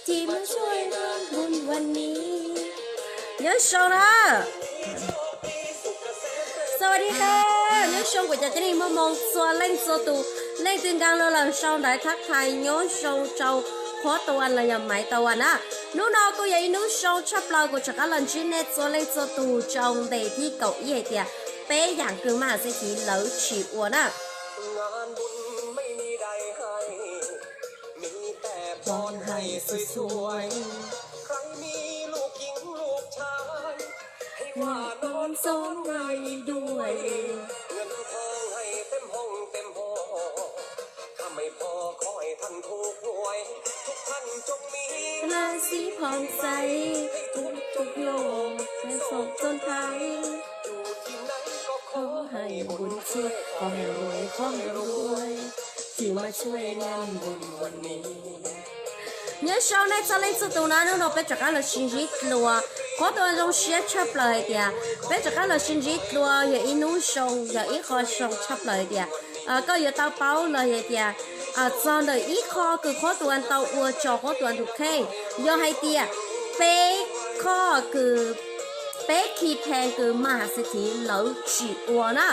Nyob zoo na. Sawv daws, nyob zoo kuv cov tib neeg muaj hmoo txhua leej txhua tus, leej twg nkaag lug lawm sau ntawv thab thais nyob zoo rau qhuab tau as los yog maiv tau as na. Hnub no kuj yog ib hnub zoo tshaj plaws kuv rov qab los ntsib nej txhua leej txhua tus rau ntev thib kaum ib hais tias peb yaam kws maj xeb thiv lawv tsis ua na. Nyob zoo nej txhua leej txhua tus na, hnub no peb rov qab los sib ntsib dlua, qhuab tau zoo siab tshaj plaws hais tias peb rov qab los sib ntsib dlua yog ib hnub zoo, yog ib qho zoo tshaj plaws hais tias koj yuav tau paub los yog tias txog ntawm ib qho kws qhuab tau as tau ua rau qhuab tau as tus kheej, yog hais tias peb qho kws peb khi pheej kws maj xeb thiv lawv tsis ua na,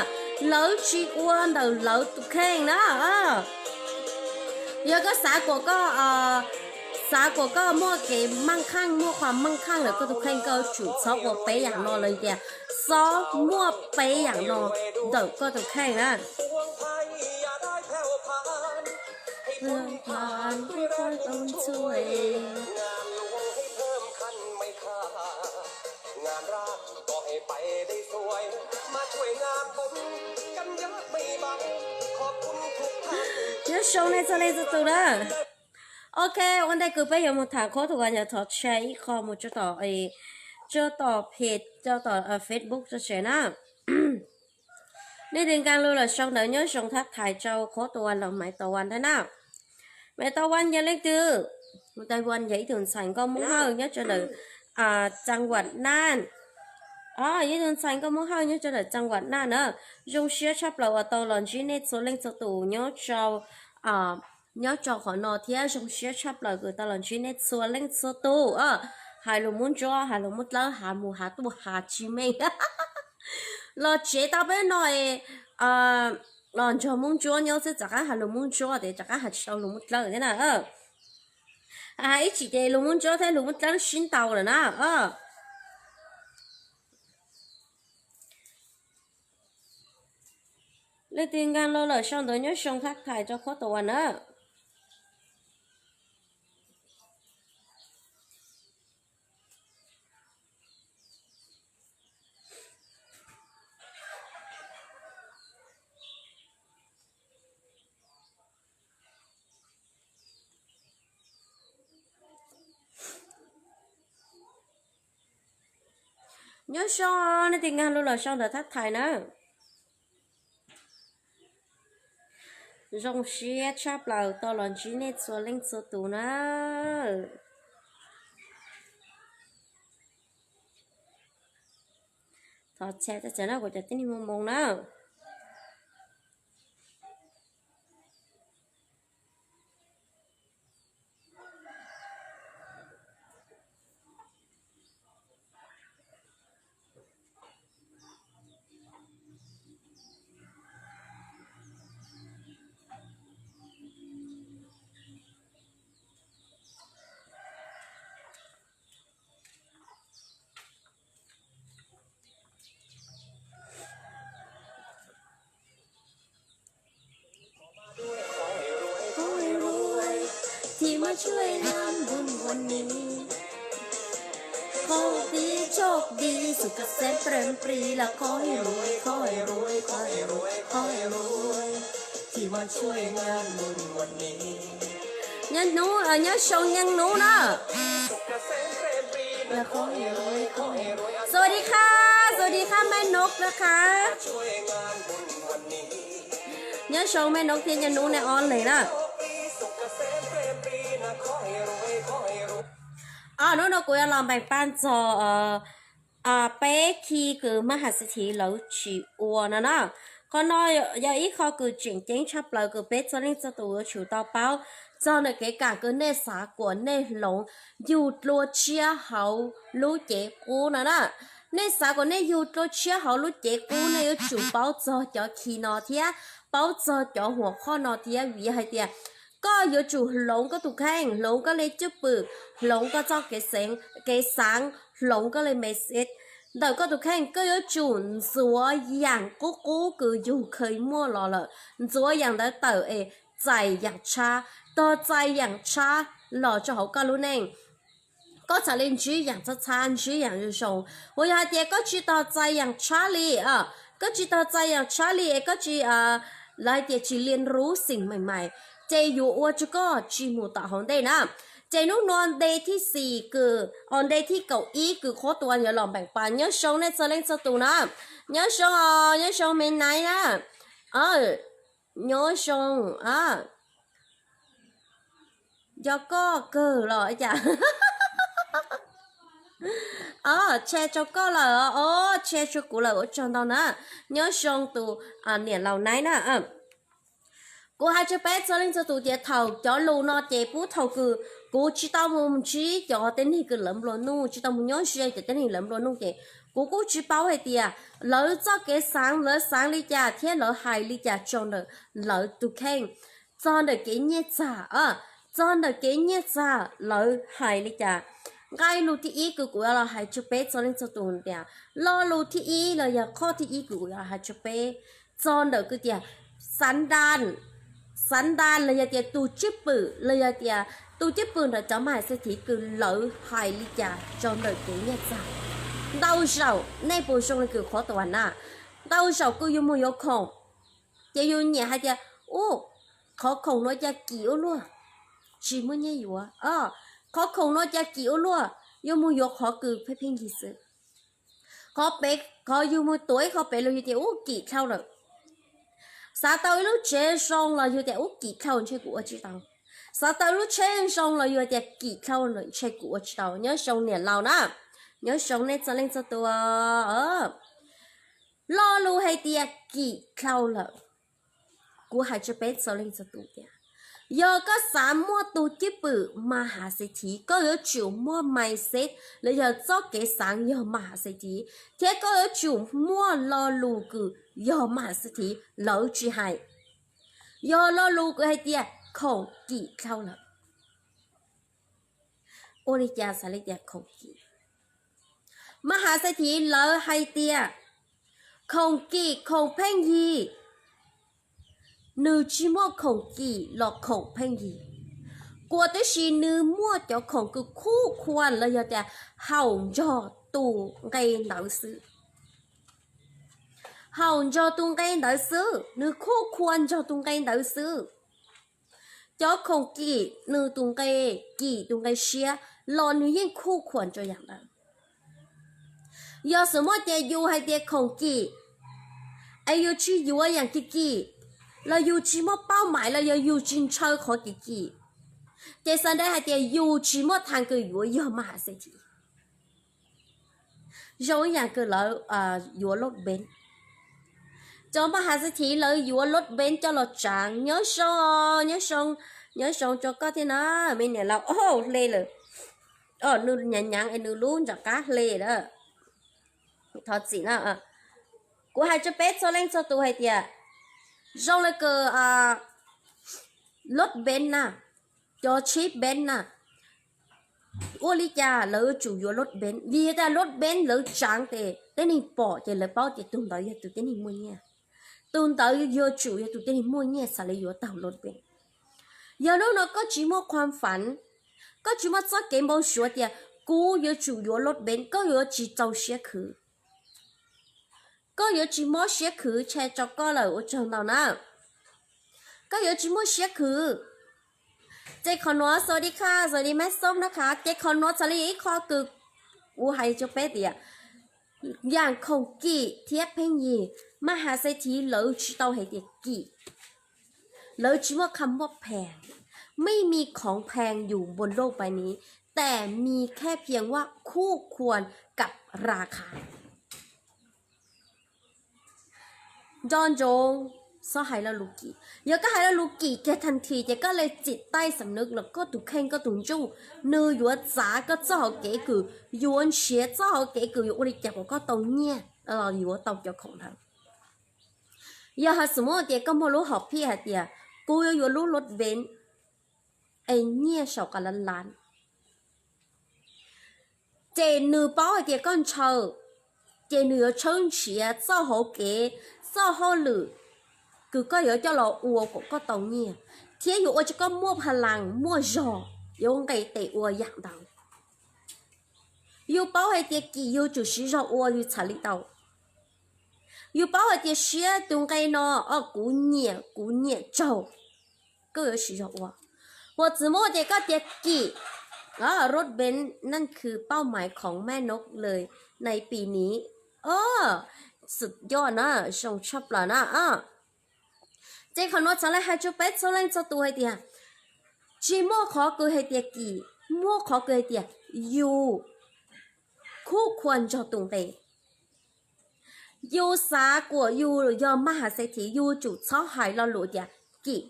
lawv tsis ua ntawm lawv tus kheej na. Yog koj xav kuas koj, xav kuas koj muaj kev meej kheej, muaj qhov meej kheej ntawm koj tus kheej, koj yuav tsum txhob ua peb yaam no los tias txhob muaj peb yaam no ntawm koj tus kheej na. Nyob zoo nej txhua leej txhua tus na. Ok, ua ntej kws peb yuav mus tham qhuab tau as, yog thov share ib qho mus tso tom, tso tom page, tso tom Facebook tso tseg na. Nej twg nkaag lug lawm sau ntawv nyob zoo thab thais rau qhuab tau as los maiv tau as ntag na. Maiv tau as yog leej twg? Maiv tau as yog ib tug ntxhais nkauj Moob Hawj nyob rau ntawm txaa vam Naj. Yog ib tug ntxhais nkauj Moob Hawj nyob rau ntawm txaa vam Naj na. Zoo siab tshaj plaws uas tau los ntsib nej txhua leej txhua tus nyob rau, nyob rau qhov no thiab zoo siab tshaj plaws kws tau los ntsib nej txhua leej txhua tus. Hais lus Moob Ntsuab, hais lus Moob Dlawb, has mus has tuaj has tsis meej. Los tsev tau peb no es, los nrog Moob Ntsuab nyob xwb, rov qab has lus Moob Ntsuab tes rov qab has tsis tau lus Moob Dlawb thiab na. Has ib chim ces lus Moob Ntsuab thiab lus Moob Dlawb sib ntaus lawm na. Leej twg nkaag lug lawm sau ntawv nyob zoo thab thais rau qhuab tau as na. Nyob zoo, nej twg nkaag lug lawm sau ntawv thab thais na. Zoo siab tshaj plaws tau los ntsib nej txhua leej txhua tus na. Thov txim txhua txhua na kuv cov tib neeg muaj hmoo na. Nyob zoo, nyob zoo Nyeej Nub na. สวัสดีค่ะ สวัสดีค่ะ แม่นกนะคะ Nyob zoo Nyeej Nub thiab Nyeej Nub nej ob leeg na. Hnub no kuv yuav los npeem paj ntxog peb khi kws maj has xib thiv lawv tsis ua no na. Qhov no yog ib qho kws tseem ceeb tshaj plaws kws peb txhua leej txhua tus yuav tsum tau paub txog ntawm kev kam kws nej xav kuas nej hloov yug dlua tshiab hauv lub cev qub no na. Nej xav kuas nej yug dlua tshiab hauv lub cev qub, nej yuav tsum paub txog cov khi no thiab paub txog cov huam qhoj no thiab, vim hais tias koj yuav tsum hloov koj tus kheej, hloov koj li cwj pwm, hloov koj txoj kev xaav, hloov koj li message ntawm koj tus kheej. Koj yuav tsum ntxuav yaam qub qub kws yug kheev muaj los lawm, ntxuav yaam ntawd tawm es txais yaam tshab, tog txais yaam tshab los rau hauv koj lub neej. Koj txhad li ntsib yaam txhab txhab, ntsib yaam zoo zoo. Uas yog hais tias koj tsis tog txais yaam tshab li, koj tsis tog txais yaam tshab li es koj tsis, lawv hais tias tsis lia rub xeem maim maim, ces yuav ua rau koj tsis mus tom hauv ntej na. Ces nub nua nte thib xis kws, o nte thib kaum ib kws qhuab tua yuav los npeem pas. Nyob zoo nej txhua leej txhua tus na. Nyob zoo os, nyob zoo me nai na. Nyob zoo, nco koj kawg los cas. Share rau koj lawm, share rau kuv lawm, ua tsaug ntau na. Nyob zoo tus niam laus nai na. Kuv hais rau peb txhua leej txhua tus tias thaum cov lus no ces puag thaum kws kuv tsis tau mus ntsib cov tej neeg kws lawv nplua nuj, tsis tau mus nyob ze cov tej neeg lawv nplua nuj ces kuv kuj tsis paub hais tias lawv txoj kev xaav, lawv xaav li cas thiab lawv hais li cas rau ntawm lawv tus kheej txog ntawm kev nyiaj txag, txog ntawm kev nyiaj txag lawv hais li cas. Nqe lus thib ib kws kuv yuav los hais rau peb txhua leej txhua tus tias, lo lus thib ib los yog qhov thib ib kws kuv yuav los hais rau peb txog ntawm kws tias xav nta, xav nta los yog tias tus cwj pwm los yog tias tus cwj pwm ntawm cov mas xes thiv kws lawv hais li cas rau ntawm kev nyiaj txag. Ntau zaum nej puas zoo li kws qhuab tua na, ntau zaum kws yus mus yuav khoom ces yus nyiam hais tias, u, qhov khoom no cas kim ua luaj, tsis muaj nyiaj yuav, qhov khoom no cas kim ua luaj, yuav mus yuav qhov kws pheej pheej yig xwb. Qhov pem, qhov yus mus tuav ib qho pem los yus tias ub kim dhau lawm. Xav tau ib lub tsev zoo los yus tias ub kim dhau ntshe kuv ua tsis tau. Xav tau ib lub tsheb zoo los yus tias kim dhau lawm ntshe kuv ua tsis tau. Nyob zoo niam laus na, nyob zoo nej txhua leej txhua tus. Lo lus hais tias kim dhau lawm, kuv hais rau peb txhua leej txhua tus tias, yog koj xav muaj tus cwj pwm mas has xes thiv, koj yuav tsum muaj mas xes los yog txoj kev xaav yog mas has xes thiv, thiab koj yuav tsum muaj lo lus kws yog mas has xes thiv lawv tsis hais. Yog lo lus kws hais tias khoom kim dhau lawm. Ua li cas xav li tias khoom kim? Mas has xes thiv lawv hais tias khoom kim khoom pheej yig, nws tsis muaj khoom kim los khoom pheej yig. Kuas tab sis nws muaj cov khoom kws khuj khuam los yog tias haum nrog tus nqe ntawd xwb. Haum nrog tus nqe ntawd xwb, nws khuj khuam nrog tus nqe ntawd xwb. Cov khoom kim nws tus nqe, kim tus nqe siab los nws yeej khuj khuam rau yaam ntawd. Yog xwm muaj tias yus hais tias khoom kim es yus tsis yuav yaam kim kim, los yus tsis muaj paub mais los yog yus tsis ntshaw qhov kim kim, ces xav nrau hais tias yus tsis muaj thaaj kws yuav yog mas has xes thiv. Zoo ib yaam kws lawv yuav lub npeeb, cov mas has xes thiv lawv yuav lub npeeb coj los tsaav. Nyob zoo, nyob zoo, nyob zoo rau koj thiab na, me niam laus. Hle lawm, nws nyaav nyaav es nws lub ntsaum qab hle lawm. Thov txim na. Kuv hais rau peb txhua leej txhua tus hais tias, zoo le kws lub npeeb na, cov tsheb npeeb na, ua li cas lawv yuav tsum yuav lub npeeb? Vim yog tias lub npeeb lawv tsaav ces tej neeg pom ces lawv paub tias tus ntawd yog tus tej neeg muaj nyiaj. Tus ntawd yuav tsum yog tus tej neeg muaj nyiaj xav li yuav tau lub npeeb. Yog hnub no koj tsis muaj khuam fam, koj tsis muaj txoj kev npau suav tias kuv yuav tsum yuav lub npeeb, koj yuav tsis txaus siab khwv. Koj yuav tsis mob siab khwv, tshee tso koj lawm ua tsaug ntau na. Koj yuav tsis muaj siab khwv. Ces qhov nuav xaus di qha, xaus di mab xoob na qha, ces qhov nuav txhad li ib qho kws kuv hais rau peb tias, yaam khoom kim thiab pheej yig, mas has xes thiv lawv tsis tau hais tias kim. Lawv tsis muaj qha muaj pheej, ไม่มีของแพงอยู่บนโลกใบนี้ แต่มีแค่เพียงว่าคู่ควรกับราคา nco ntsoov, txhob hais lo lus kim. Yog koj hais lo lus kim kiag thaj thim ces koj li txim taij xam nws los koj tus kheej koj tus ntsuj, nws yuav txav koj txoj hauv kev kws, yuav nrhiav txoj hauv kev kws yuav ua li cas kom koj tau nyiaj los yuav tau cov khoom ntawd. Yog hais xum muab tias koj muaj lub hom phiaj hais tias kuv yuav yuav lub lub vev es nyiaj saum qab lav lav, ces nws paub hais tias koj ntshaw, ces nws yuav tshawb nrhiav txoj hauv kev, txoj hauj lwm kws koj yuav coj los ua kom koj tau nyiaj, thiab yuav ua rau koj muaj pha laas muaj zog, yuav nqis tes ua yam ntawd. Yus paub hais tias kim yus tsum siv zog ua yus txhaj li tau. Yus paub hais tias siab tus nqe no, o, kuv nyiam, kuv nyiam tsaug, koj yuav siv zog ua. Puas txwv muab tias koj tias kim, rub ben naj khw pauj maiv khoov maj noj lawm nais pis niv, o, xwm yoj na, zoo tshaj plaws na. Ces qhov no txhad li hais rau peb txhua leej txhua tus hais tias, tsis muaj qhov kws hais tias kim, muaj qhov kws hais tias yus khuj khua nrog tus nqe. Yus xav kuas yus yog maj has xes thiv yus tsum txhob hais lo lus tias kim.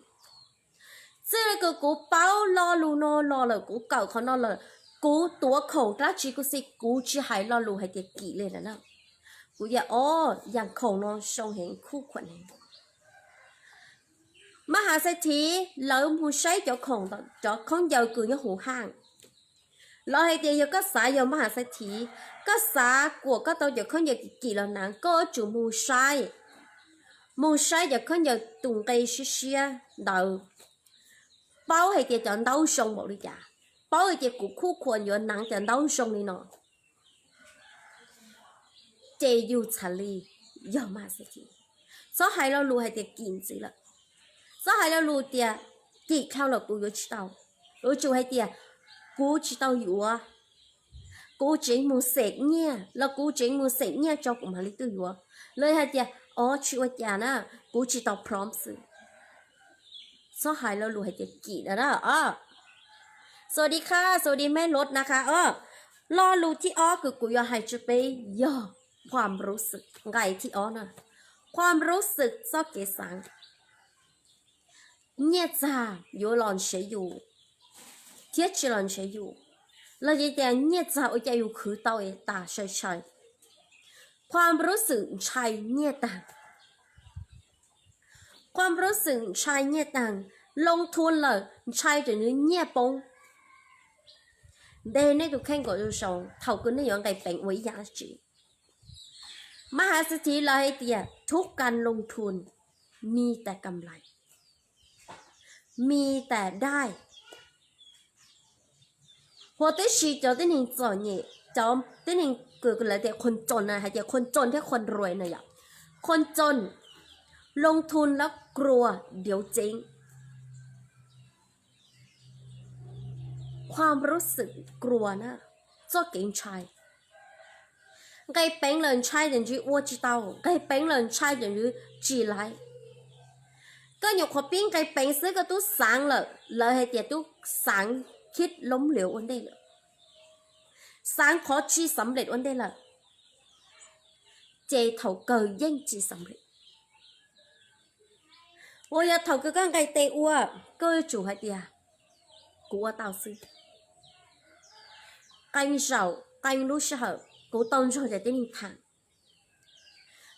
Txij li kws kuv paub lo lus no los lawm, kuv kawm qhov no lawm, kuv tuav khoom dab tsi kuj xij kuv tsis hais lo lus hais tias kim li lawm na. Kuv yam o, yam khoom no zoo heev khuj khua heev. Maj has xes thiv lawv mus saib cov khoom, cov khaub ncaws kws nyob huv haj, los hais tias yog koj xav yog maj has xes thiv, koj xav kuas koj tau cov khaub ncaws kim kim los hnav, koj yuav tsum mus saib, mus saib cov khaub ncaws tus nqe siab siab ntawd, paub hais tias cov ntaub zoo npaum li cas, paub hais tias kuv khuj khua yuav hnav cov ntaub zoo li no, ces yus txhad li yog maj has xes thiv. Txhob hais lo lus hais tias kim ntxiv lawm, txhob hais lo lus tias kim dhau lawm kuv yuav tsis tau. Yuav tsum hais tias kuv tsis tau yuav, kuv tseem mus xeem nyiaj los kuv tseem mus xeem nyiaj tso kuv mam li tuaj yuav, los hais tias o tsis ua cas na, kuv tsis tau prom xwb. Txhob hais lo lus hais tias kim lawm na. Sawv daws qha, sawv daws meb lod na qha o. Lo lus thib ob kws kuv yuav hais rau peb yog ความรู้สึก, nqe thib ob na, ความรู้สึก txoj kev xaav. Nyiaj txag yuav los nrhiav yus thiab tsis los nrhiav yus, los yog tias nyiaj txag ua cas yus khwv tau es tas sai sai. ความรู้สึก ntshai nyiaj tag, ความรู้สึก ntshai nyiaj tag, ลงทุน lawm ntshai tseem nws nyiaj poob. Ntes nej tus kheej kom zoo zoo thaum kws nej yuav nqis peev ua ib yam dab tsi. Maj has xes thiv lawv hais tias ทุกการลงทุนมีแต่กำไร มีแต่ได้. Huas tib si cov tib neeg txom nyem, cov tib neeg kws lawv tias คนจน na, hais tias คนจน thiab คนรวย na yom. คนจน ลงทุนแล้วกลัวเดี๋ยวเจ๊ง ความรู้สึกกลัว na, txoj kev ntshai. Nqis peev lawm ntshai ces ntshe ua tsis tau, nqis peev lawm ntshai ces ntshe tsis laiv. Koj nyuam qhuav pib nqis peev xwb koj twb xaav lawm, lawv hais tias twb xaav khib loob liav ua ntej lawm, xaav qhov tsis xam lej ua ntej lawm, ces thaum kawg yeej tsis xam lej. Uas yog thaum kws koj nqis tes ua, koj yuav tsum hais tias kuv ua tau xwb. Qee zaum qee lub sij hawm kuv tau nrog cov tib neeg tham,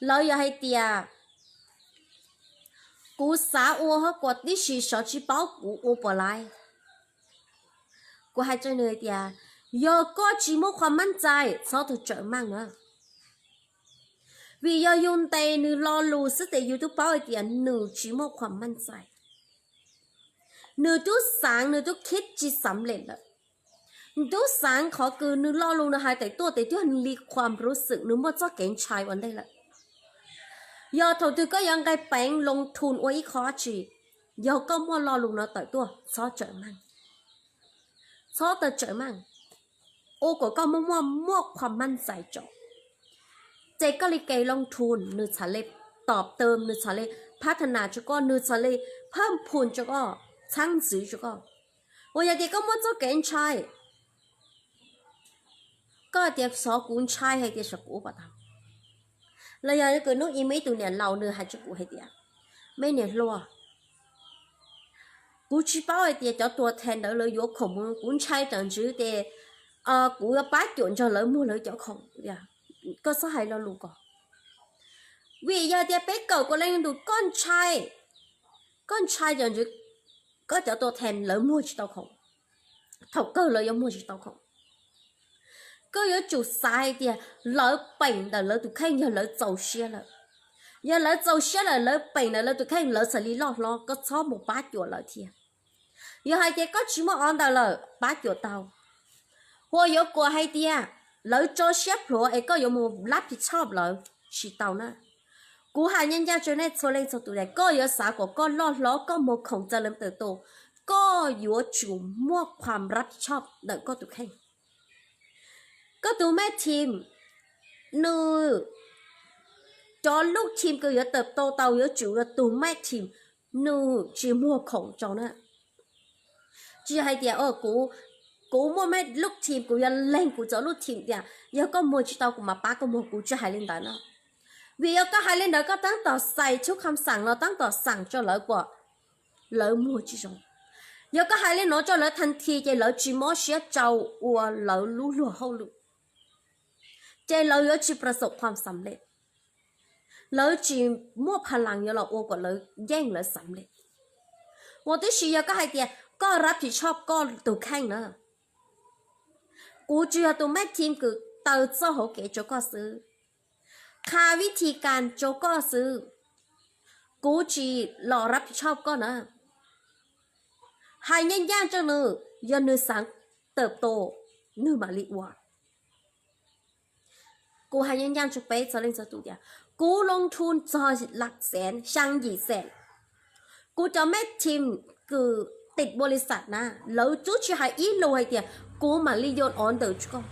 lawv yog hais tias kuv xav ua hab kuas tib si sov tsis paub kuv ua puas laiv. Kuv hais rau nws hais tias yog koj tsis muaj ความมั่นใจ txhob tau tsawm maaj na. Vim yog yus ntes nws lo lus xwb tes yus twb paub hais tias nws tsis muaj ความมั่นใจ. Nws twb xaav, nws twb khib tsis xam lej lawm. Nws twb xaav qhov kws nws lo lus nws hais tawm tuaj tes twb li ความรู้สึก nws muaj txoj kev ntshai ua ntej lawm. Yog thaum twg koj yuav nqis peev ลงทุน ua ib qho dab tsi, yog koj muaj lo lus no tawm tuaj txhob tsawm maaj, txhob tau tsawm maaj, ua kom koj muaj muaj muaj ความมั่นใจ tso. Ces koj li kev ลงทุน nws txhad li เติมเต็ม, nws txhad li พัฒนา rau koj, nws txhad li เพิ่มพูน rau koj, txhab ntxwv rau koj. Uas yog tias koj muaj txoj kev ntshai, koj hais tias xyov kuv ntshai hais tias xyov kuv ua puas tau. Los yog kws hnub ib muaj ib tug niam laus nws hais rau kuv hais tias, me niam hluas, kuv tsis paub hais tias cov tuag theem ntawd lawv yuav khoom mus, kuv ntshai tsam ntshe ces kuv yuav pab cuam nrog lawv muag lawv cov khoom. Koj txhob hais lo lus ko, vim yog tias peb kawm kuv leej ntus, koj ntshai, koj ntshai tsam ntshe koj cov tuag theem lawv muag tsis tau khoom, thaum kawg lawv yuav muag tsis tau khoom. Koj yuav tsum xav hais tias lawv peem ntawm lawv tus kheej yog lawv txaus siab lawm. Yog lawv txaus siab lawm, lawv peem ntawm lawv tus kheej lawv txhaj li loj hlob, koj txhob mus pab cuam lawv thiab. Yog hais tias koj tsis muaj ob ntawd lawm pab cuam tau, ua yuav kuas hais tias lawv tso siab plhuav es koj yuav mus lab phiv tshoj lawv, tsis tau na. Kuv hais ncaj ncaj rau nej txhua leej txhua tus tias koj yuav xav kom koj loj hlob koj muag khoom txawj leej tawm tus, koj yuav tsum muaj khuam rab phiv tshoj ntawm koj tus kheej. Koj tus mej thim, nws, cov luj thim kws yuav tawm tau tau yuav tsum yog tus mej thim nws tsis muag khoom rau na. Tsis hais tias kuv muaj luj thim kuv yuav leeg kuv cov luj thim tias yog koj muag tsis tau kuv mam pab koj muag, kuv tsis hais li ntawd na. Vim yog koj hais li ntawd koj tab tom xais tshub kham xaam los tab tom xaam rau lawv kom lawv muag tsis zoo. Yog koj hais li no rau lawv thaj thi ces lawv tsis mob siab rau ua lawv lub luag hauj lwm, ces lawv yuav tsis pras xoom khuam xam lej, lawv tsis muaj pha las yuav los ua kom lawv yeej lawv xam lej. Ua tib si yog koj hais tias koj rab phiv tshoj koj tus kheej na, kuv tsuas yog tus mej thim kws taw txoj hauv kev rau koj xwb, qha vib thim kas rau koj xwb, kuv tsis los rab phiv tshoj koj na. Hais ncaj ncaj rau nws, yog nws xaav tawm tus nws mam li ua. Kuv hais ncaj ncaj rau peb txhua leej txhua tus tias kuv loo thu txog lam xees xyaa yim xees, kuv cov mej thim kws tim npua li xam na, lawv twb tsis hais ib lus hais tias kuv mam li yuav ua ntawd rau koj.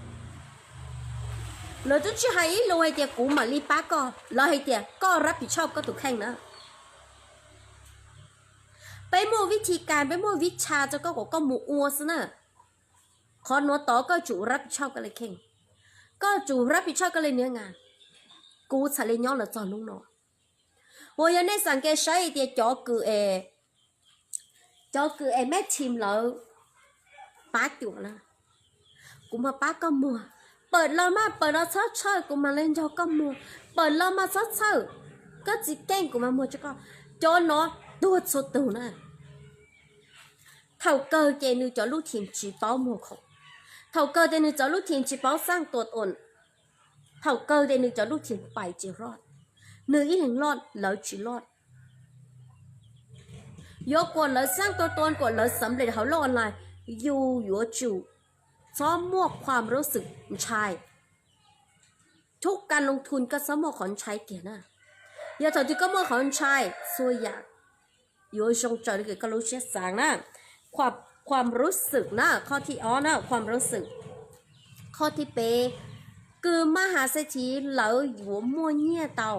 Lawv twb tsis hais ib lus hais tias kuv mam li pab koj, lawv hais tias koj rab phiv tshoj koj tus kheej na. Peb muaj vib thim kas, peb muaj vib thim rau koj kom koj mus ua xwb na. Qhov nuav tod koj tsum rab phiv tshoj koj li kheej, koj tsum rab phiv tshoj koj li niag nas, kuv txhaj li nyob los txog hnub no. Uas yog nej xaav kev saib tias cov kws, cov kws es mej thim lawv pab cuam na, kuv mam pab koj muag. Pawm los mas pawm los txhob txhawj, kuv mam li nrog koj muag. Pawm los mas txhob txhawj, koj txiv keej kuv mam muag rau koj. Cov no tuag txhua tug na. Thaum kawg ces nws cov lub thim tsis paub muag khoom, thaum kawg ces nws cov lub thim tsis paub xaj tua tua, thaum kawg ces nws cov lub thim pais tsis loj, nws ib leeg loj lawv tsis loj. Yuav kom lawv xaj tua tua kom lawv xam lej hauv lub online, yus yuav tsum txhob muaj khuam rub xwm ntshai. Thub ka loo thun koj txhob muaj qhov ntshai kiag na. Yog thaum twg koj muaj qhov ntshai txhua yaam yuav zoo raws li koj lub siab xaav na. Khuam rub xwm na, qhov thib ob na, khuam rub xwm. Qhov thib peb, kws maj has xeb thiv lawv yuav muaj nyiaj tau,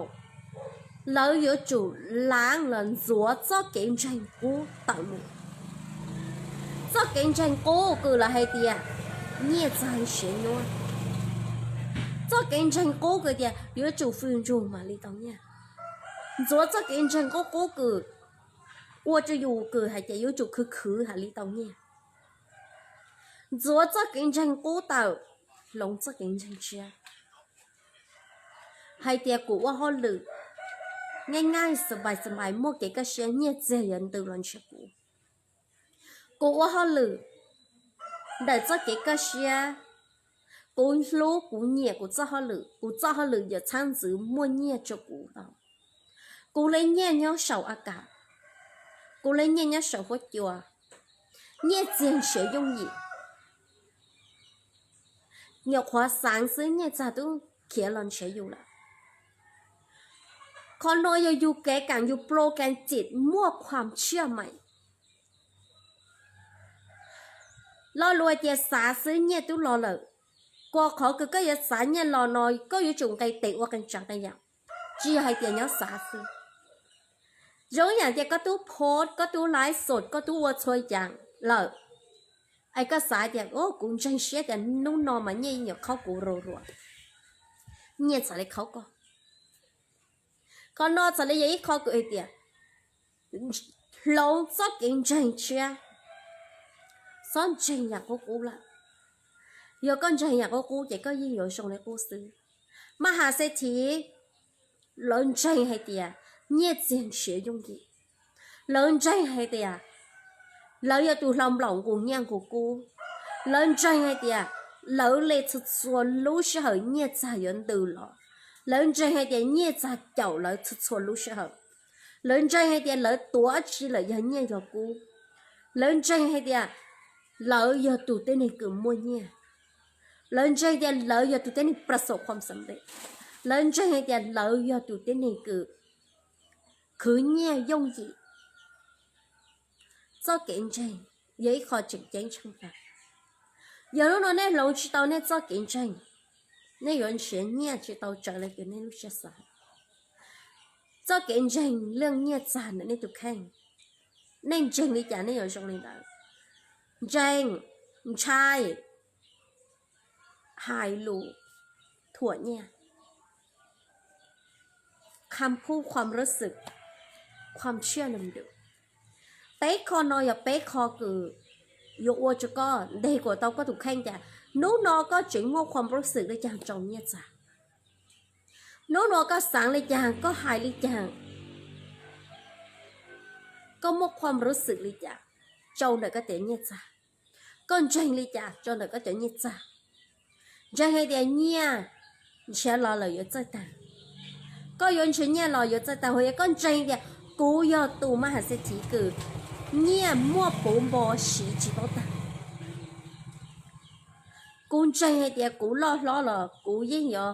lawv yuav tsum laav los ntxuav txoj kev ntseeg qub tawm mus. Txoj kev ntseeg qub kws lawv hais tias nyiaj txag siav nyuaj. Txoj kev ntseeg qub kws tias yuav tsum fwm ntsug mam li tau nyiaj. Ntxuav txoj kev ntseeg qub qub kws ua rau yus kws hais tias yuav tsum khwv khwv mam li tau nyiaj. Ntxuav txoj kev ntseeg qub tawm, hloov txoj kev ntseeg tshiab. Hais tias kuv ua hauj lwm nyaj nyaj xab npais xab npais muaj kev kaj siab nyiaj txiag yuav ntws los ntshiab kuv. Kuv ua hauj lwm ntawm txoj kev kaj siab, kuv hlub kuv nyiam kuv txoj hauj lwm, kuv txoj hauj lwm yuav txhab ntxwv muaj nyiaj rau kuv tau. Kuv le nyiaj nyob saum a kas, kuv le nyiaj nyob saum huab cua, nyiaj txiag ntshiav yooj yim. Nyuam qhuav xaav xwb nyiaj txag tub khiav los ntshiav yus lawm. Qhov no yog yus kev kaam yus plo kev cim muaj khuam tsiaj mais. Lo lus tias xav xwb nyiaj tub los lawm. Kuas qhov kws koj yuav xav nyiaj los no koj yuav tsum nqe tes ua qee tsav qee yaam, tsis yog hais tias nyob xav xwb. Zoo yaam tias koj tub post, koj tub live shot, koj tub ua txhua yaam lawm, es koj xav tias kuv ntseeg siab tias hnub no mas nyiaj yuav khaub kuv rua rua, nyiaj txhad li khaub koj. Qhov no txhaj li yog ib qho kws hais tias hloov txoj kev ntseeg tshiab, txhob ntseeg yam qub qub lawm. Yog koj ntseeg yam qub qub ces koj yeej yuav zoo li qub xwb. Maj has xes thiv, lawv ntseeg hais tias nyiaj txiag nrhiav yooj yim. Lawv ntseeg hais tias lawv yog tus hlau nplaum nqus nyiaj nqus kub. Lawv ntseeg hais tias lawv li txhua txhua lub sij hawm nyiaj txiag yuav ntws los. Lawv ntseeg hais tias nyiaj txiag caum lawv txhua txhua lub sij hawm. Lawv ntseeg hais tias lawv tuav dab tsi lawm yog nyiaj yog kub. Lawv ntseeg hais tias lawv yog tus tib neeg kws muaj nyiaj. Lawv ntseeg tias lawv yog tus tib neeg ประสบความสำเร็จ. Lawv ntseeg hais tias lawv yog tus tib neeg kws khwv nyiaj yooj yim. Txoj kev ntseeg yog ib qho tseem ceeb tsheej tas. Yog hnub no nej hloov tsis tau nej txoj kev ntseeg, nej yuav nrhiav nyiaj tsis tau raws li kws nej lub siab xav. Txoj kev ntseeg lub nyiaj txiag ntawm nej tus kheej, nej ntseeg li cas nej yuav zoo li ntawd. Ntseeg, ntshai, hais lus, thuam nyiaj, คำพูด ความรู้สึก ความเชื่อเดิมๆ. Peb qho no yog peb qho kws yuav ua rua koj nteg kuas tau koj tus kheej tias hnub no koj tseem muaj ความรู้สึก li cas rau nyiaj txiag. Hnub no koj xaav li cas, koj hais li cas, koj muaj ความรู้สึก li cas rau ntawm koj cov nyiaj txiag. Koj ntseeg li cas rau ntawm koj cov nyiaj txiag. Ntseeg hais tias nyiaj nrhiav los lawm yuav txawj tag. Koj yuav nrhiav nyiaj los yuav txawj tag, yog koj ntseeg tias kuv yog tus มหาเศรษฐี kws nyiaj muaj puv npo siv tsis paub tag. Kuv ntseeg hais tias kuv loj hlob los kuv yeej yuav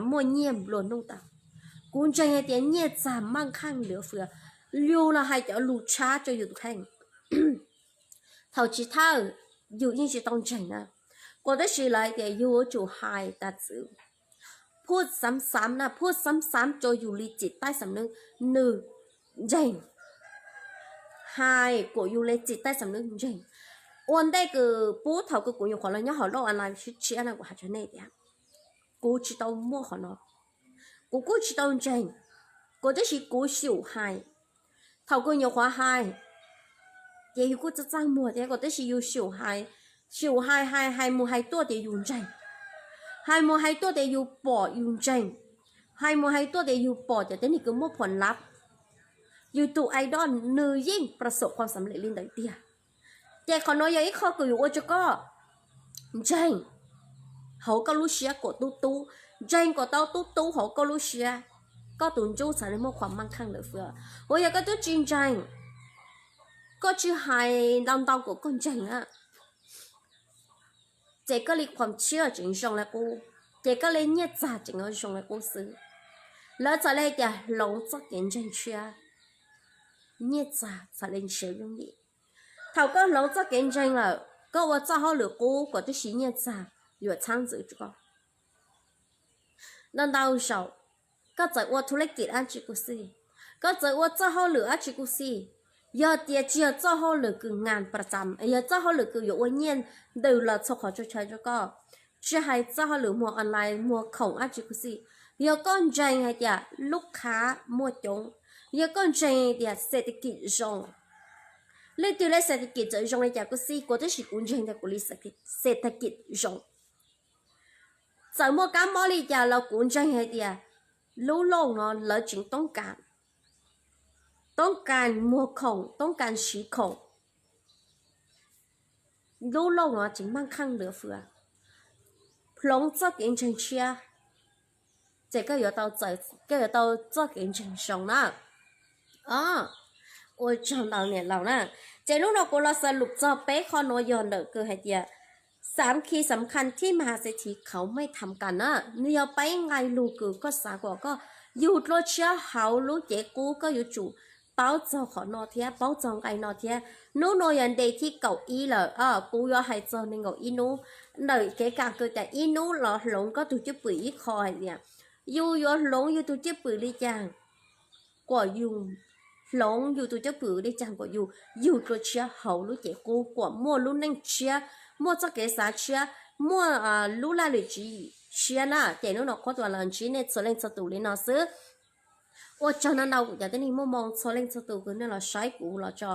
muaj nyiaj nplua nuj tau. Kuv ntseeg hais tias nyiaj txiag มั่งคั่งเหลือเฟือ. Yus los hais cov lus tshab rau yus tus kheej. Thaum chiv thawj yus yeej tsis tau ntseeg na, kuas tab sis lawv hais tias yus yuav tsum hais tas txwv, พูดซ้ำๆ na, พูดซ้ำๆ rau yus li txim taij xam nwb, nws ntseeg. Hais kuas yus li txim taij xam nwb ntseeg. Ua ntej kws pub thaum kws kuv nyuam qhuav los nyob hauv lub online tshiab tshiab no kuv hais rau nej tias kuv tsis tau muaj qhov no, kuv kuj tsis tau ntseeg, kuas tab sis kuv xyaum hais. Thaum kuv nyuam qhuav hais ces yus kuj txaj txaj muag thiab, kuas tab sis yus xyaum hais, xyaum hais hais hais mus hais tuaj tias yus ntseeg, hais mus hais tuaj tias yus pom yus ntseeg, hais mus hais tuaj tias yus pom cov tib neeg kws muaj phom lav, yus tus idol nws yeej ประสบความสำเร็จ li ntawd tiag. Ces qhov no yog ib qho kws yuav ua rau koj ntseeg hauv koj lub siab kom tub tub, ntseeg kom tau tub tub hauv koj lub siab, koj tus ntsuj txhad li muaj ความมั่งคั่งเหลือเฟือ. Uas yog koj twb tsis ntseeg, koj tsis hais ntau ntau kom koj ntseeg na, ces koj li ความเชื่อ tseem zoo li qub, ces koj li nyiaj txiag tseem zoo li qub xwb. Lawv txhad li tias hloov txoj kev ntseeg tshiab, nyiaj txiag txhad li nrhiav yooj yim. Thaum koj hloov txoj kev ntseeg lawm, koj ua txoj hauj lwm qub kuas tib si nyiaj txiag yuav txhab ntxwv rau koj. Ntau ntau zaus koj txawm ua ธุรกิจ dab tsi kuj xij, koj txawm ua txoj hauj lwm dab tsi kuj xij, yog tias tsis yog txoj hauj lwm kws งานประจำ, yog txoj hauj lwm kws yuav ua nyiaj ntws los txhua qhov txhua chaw rau koj, tsis hais txoj hauj lwm muag online muag khoom dab tsi kuj xij, yog koj ntseeg hais tias lub khav muaj coob, yog koj ntseeg tias เศรษฐกิจ zoo, leej twg li เศรษฐกิจ txawm zoo li cas kuj xij, kuv tab sis kuv ntseeg tias kuv li เศรษฐกิจ zoo. Txawm muaj kab mob li cas los kuv ntseeg hais tias lub looj no lawv tseem toob kas, toob kas muag khoom, toob kas siv khoom. Lub looj no tseem มั่งคั่งเหลือเฟือ. Hloov txoj kev ntseeg tshiab, ces koj yuav tau txoj kev ntseeg zoo na. Ua tsaug ntau niam laus na. Ces hnub no kuv los xav lus txog peb qho no yog ntawm kws hais tias สามคีย์สำคัญที่มหาเศรษฐีเขาไม่ทำกัน na. Nws yog peb nqai lug kws koj xav kom koj yug dua tshiab hauv lub cev qub, koj yuav tsum paub txog qhov no thiab paub txog nqai no thiab. Hnub no yog nte thib kaum ib lawm, kuv yuav hais txog nees nkaum ib hnub. Ntawm kev kam kws tias ib hnub los hloov koj tus cwj pwm ib qho hais tias yus yuav hloov yus tus cwj pwm li cas kom yus, hloov yus tus cwj pwm li cas kom yus yug dua tshiab hauv lub cev qub, kom muaj lub neej tshiab, muaj txoj kev xav tshiab, muaj lub laj lim tswv yim tshiab na. Ces hnub no qhuab tus los ntsib nej txhua leej txhua tus li no xwb. Ua tsaug ntau ntau kuv cov tib neeg muaj hmoo txhua leej txhua tus kws nej los saib kuv los tso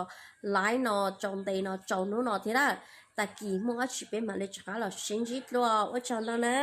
like no, tso nte no, tso hnub no thiab na. Tag kis muaj dab tsi peb mam li rov qab los sib ntsib dua. Ua tsaug ntau na.